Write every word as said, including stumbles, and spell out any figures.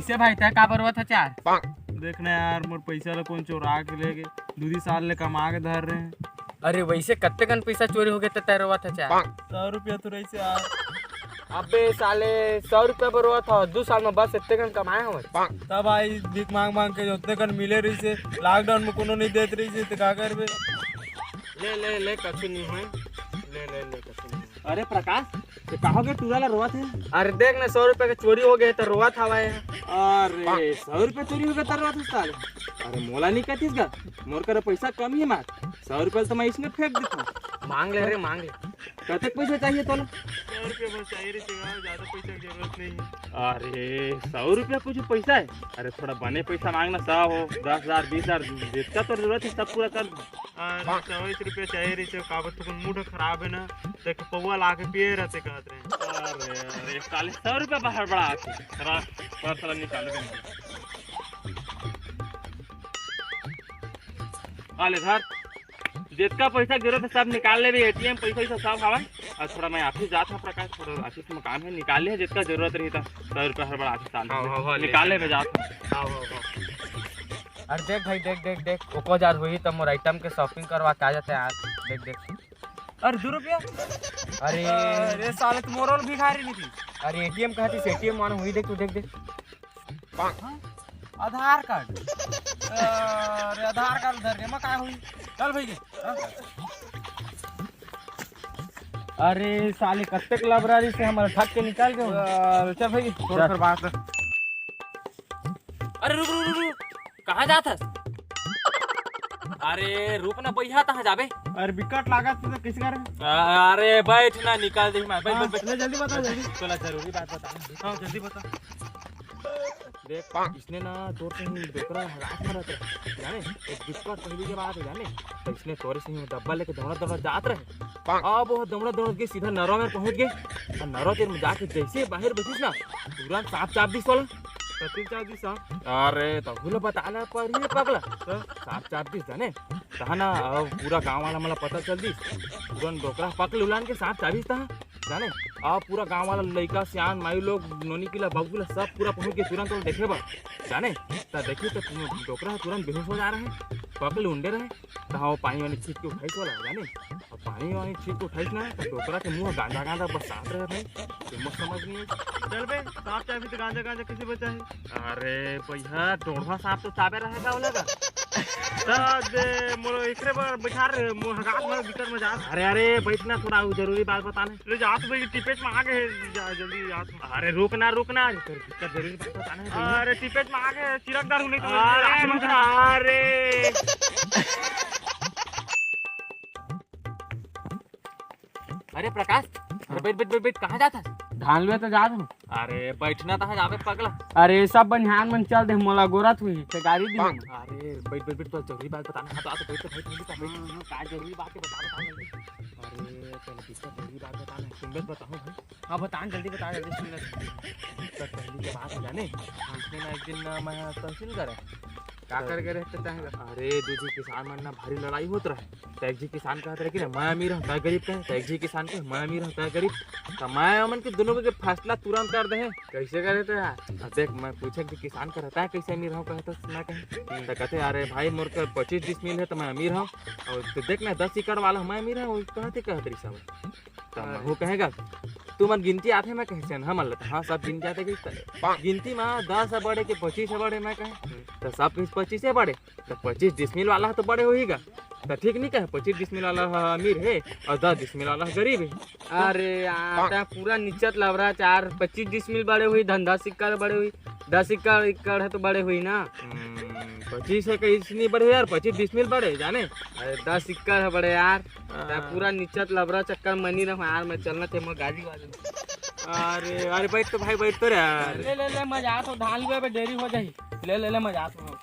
ते भाई, तै काबर रोवत हस यार? देख ना यार, मोर पैसा ला कोन चोरा के ले गे। दू दी साल ले कमा के धर रहे हैं। अरे, वैसे कत्ते कन पैसा चोरी हो गे, ते तै रोवत हस यार? सौ रुपया तो रहिस यार। अबे साले, सौ रुपया बर रोवत हस? दू साल में बस इतने कन कमाए हवस। तब भाई, भीख मांग मांग के जोतने कन मिले रहिस हे, lockdown में कोनो नहीं देत रहिस हे, ते का करबे? ले, ले, ले, कछु नहीं होय। ले, ले, ले, कछु नहीं होय। अरे प्रकाश, ते का हो गे, टूरा ला रोवत हे? अरे देख ना, सौ रुपया के चोरी हो गे, त रोवत हवय। अरे, सौ रुपया चोरी हो गे, त रोवत हस साले? अरे, मोला नहीं कतिस गा, मोर करा पैसा कम ही मार, सौ रुपया तो मैं इसने फेंक देता हूँ। मांग ले रे, मांग ले। कतेक पैसा चाहिए तोला? सौ रुपया बस चाहिए रे, ज्यादा पैसा की जरूरत नहीं है। अरे, सौ रुपया कुछ पैसा है? अरे, थोड़ा बने पैसा मांगना, सौ हो, दस हजार, बीस हजार, जितना तो जरूरत है, सब पूरा कर दूँ। अरे, चौबीस रुपया चाहिए रहिस हे, काबर तो मुंह खराब है ना, देख पौवा ला के पिए रहते कहत रहे। अरे, अरे, साले सौ रुपया बाहर बड़ा आके, साला, साला निकाल दे। आ ले धर, जितना पैसा गिरो थे सब निकाल ले भी, एटीएम पैसा वैसा सब हवा। और थोड़ा मैं ऑफिस जात हूँ प्रकाश, थोड़ा ऑफिस में काम है, निकाल ले जितना जरूरत रही था, सौ रुपया हर बड़ा ऑफिस हाँ, हाँ, हाँ, ले निकाल ले ले। मैं जात हूँ। हाँ, हाँ, हाँ। अरे देख भाई, देख, देख, देख, ओको हजार होही त मोर आइटम के शॉपिंग करवा के आ जाते यार। देख, देख। अरे, दो रुपया? अरे। अरे, साले, तो मोर वाला भिखारी नहीं थी। अरे, एटीएम कहाँ थी? एटीएम मानो हुई, देख, तू देख, देख। हाँ? आधार कार्ड। अरे, आधार कार्ड धर के मैं का हुई? चल भाई, हाँ? अरे, साले, कत्ते के लबरारी से हमारा ठग के निकाल गए। अरे, चल भाई, छोड़ चल। कर बात। अरे रुक, रुक, रुक, रुक। कहाँ जात हस? अरे रुक ना बइहा, तहाँ जाबे। अरे बिकट लागत तो कैसे कर? अरे बैठ ना, निकाल दे मैं। बैठ, हाँ, बैठ, बैठ। ले जल्दी बता, जल्दी। तोला जरूरी बात बता। हाँ, जल्दी बता। देख, इसने ना तोर से ही डोकरा हगात में रहते, जाने? एक बिकट पहली के बात है, जाने? तो इसने तोरे से ही डब्बा लेके दौड़ा दौड़ा जात रहे। अब वो दौड़ा दौड़ा के सीधा नरवा में पहुंच गए। और नरवा तीर में जाके जैसे बाहर बैठिस ना, तुरंत सांप चाप दिस वाला। कथी चाप दिस सांप? अरे, तहू ला बता ना पड़ही पगला। तो? सांप चाप दिस जाने, तहा ना, अब पूरा गांव वाला मला पता चल दिस। तुरंत डोकरा पकड़ उलान के सांप चाबिस तहा, जाने? अब पूरा गांव वाला लइका, सियान, माई लोग, नोनी किला, बाबू किला, सब पूरा पहुंच के तुरंत ओला देखे बर, जाने? त देखी त डोकरा तुरंत बेहोश हो जा रहे, पकड़ उंडे रहे। त हाँ, वो पानी वानी छीट के उठाइस वाला, जाने? अब पानी वानी छीट के उठाइस ना, त डोकरा के मुंह गांजा गांजा बरसात रहे भाई। ये मत समझ नहीं आई। चल बे, सांप चाबी तो गांजा गांजा कैसे बचा है? अरे भैया, डोढ़वा सांप तो चाबे रहेगा वो लगा। त दे, मोरो एकरे बर बैठा रे, मोर हगात में भीतर में जा। अरे, अरे, बैठ ना, थोड़ा वो जरूरी बात बताने। ले जात भाई, टिपेट में आ गए, जा, जल्दी जात। अरे रुक ना, रुक ना, अरे तेरे दिक्कत जरूरी बात बताने है भैया। अरे टिपेट में आ गए, चिरकदार हूँ नहीं तो अरे रुक ना, अरे। अरे प्रकाश, अरे हाँ। बैठ, बैठ, बैठ, बैठ, कहाँ जात हस? धान लुए तो जात हूँ। अरे बैठना तो है, जाबे पगला। अरे सब बनिहान मन चल दे, मोला गोरत हुई, ते गाड़ी दी। अरे बैठ, बैठ, बैठ, तो जरूरी बात बताना है, तो आ तो बैठ, तो भाई, पहले तो बैठ। हाँ, हाँ, का जरूरी बात है, बता, बता जल्दी। अरे चल, कितना जरूरी बात बताना है, सुन ले, बताऊँ भाई। हाँ, बता, जल्दी बता, जल्दी सुन ले। तो पहली के बात है जाने, हाँ। इसने ना एक दिन ना मैं तहसील करे। का कर गए रहे तो चाहेगा? अरे, दू झी किसान मन ना भारी लड़ाई होत रहे। तो एक झी किसान कहत रहे कि ना, "मैं अमीर हूँ, तै गरीब कहे।" तो एक झी किसान कहे, "मैं अमीर हूँ, तै गरीब।" तो मैं ओमन के दोनों के फैसला तुरंत कर दे। कैसे करे तो यार? अब देख, मैं पूछे कि किसान कर रहता है, "कैसे अमीर हूँ?" कहे तो मैं कहे। तो कहते, "अरे भाई, मोर कर पच्चीस डिसमिल है, तो मैं अमीर हूँ। और तो देख ना, दस एकड़ वाला मैं अमीर हूँ।" वो कहते, कहत रही सब। त महू कहेगा, "तुमन गिनती आथे?" मैं कहे, "चल, हमन ल त, हाँ, सब गिनती आथे।" कि त-, गिनती म दस ह बड़े के पच्चीस ह बड़े, मैं कहे, "त सब के पच्चीस ह बड़े, त पच्चीस डिसमिल वाला ह तो बड़े होही गा।" त ठीक नहीं कहे, पच्चीस डिसमिल वाला ह अमीर हे और दस डिसमिल वाला ह गरीब हे। अरे यार, त पूरा निचत लबरा चार, पच्चीस डिसमिल बड़े होही, धंधा सिक्का बड़े होही, दस एकड़, एकड़ ह तो बड़े होही ना। हम्म, पच्चीस ह कहीं से नहीं बड़े यार, पच्चीस डिसमिल बड़े, जाने? अरे दस एकड़ ह बड़े यार। हाँ। तैं पूरा निचत लबरा चक्कर मनी रहो यार, मैं चलना ते मोर गाड़ी वाले। अरे, अरे, बैठ तो भाई, बैठ तो रे यार। ले, ले, ले, मैं जात हूँ, धान लुए बर देरी हो जाही। ले, ले, ले, मैं जात हूँ।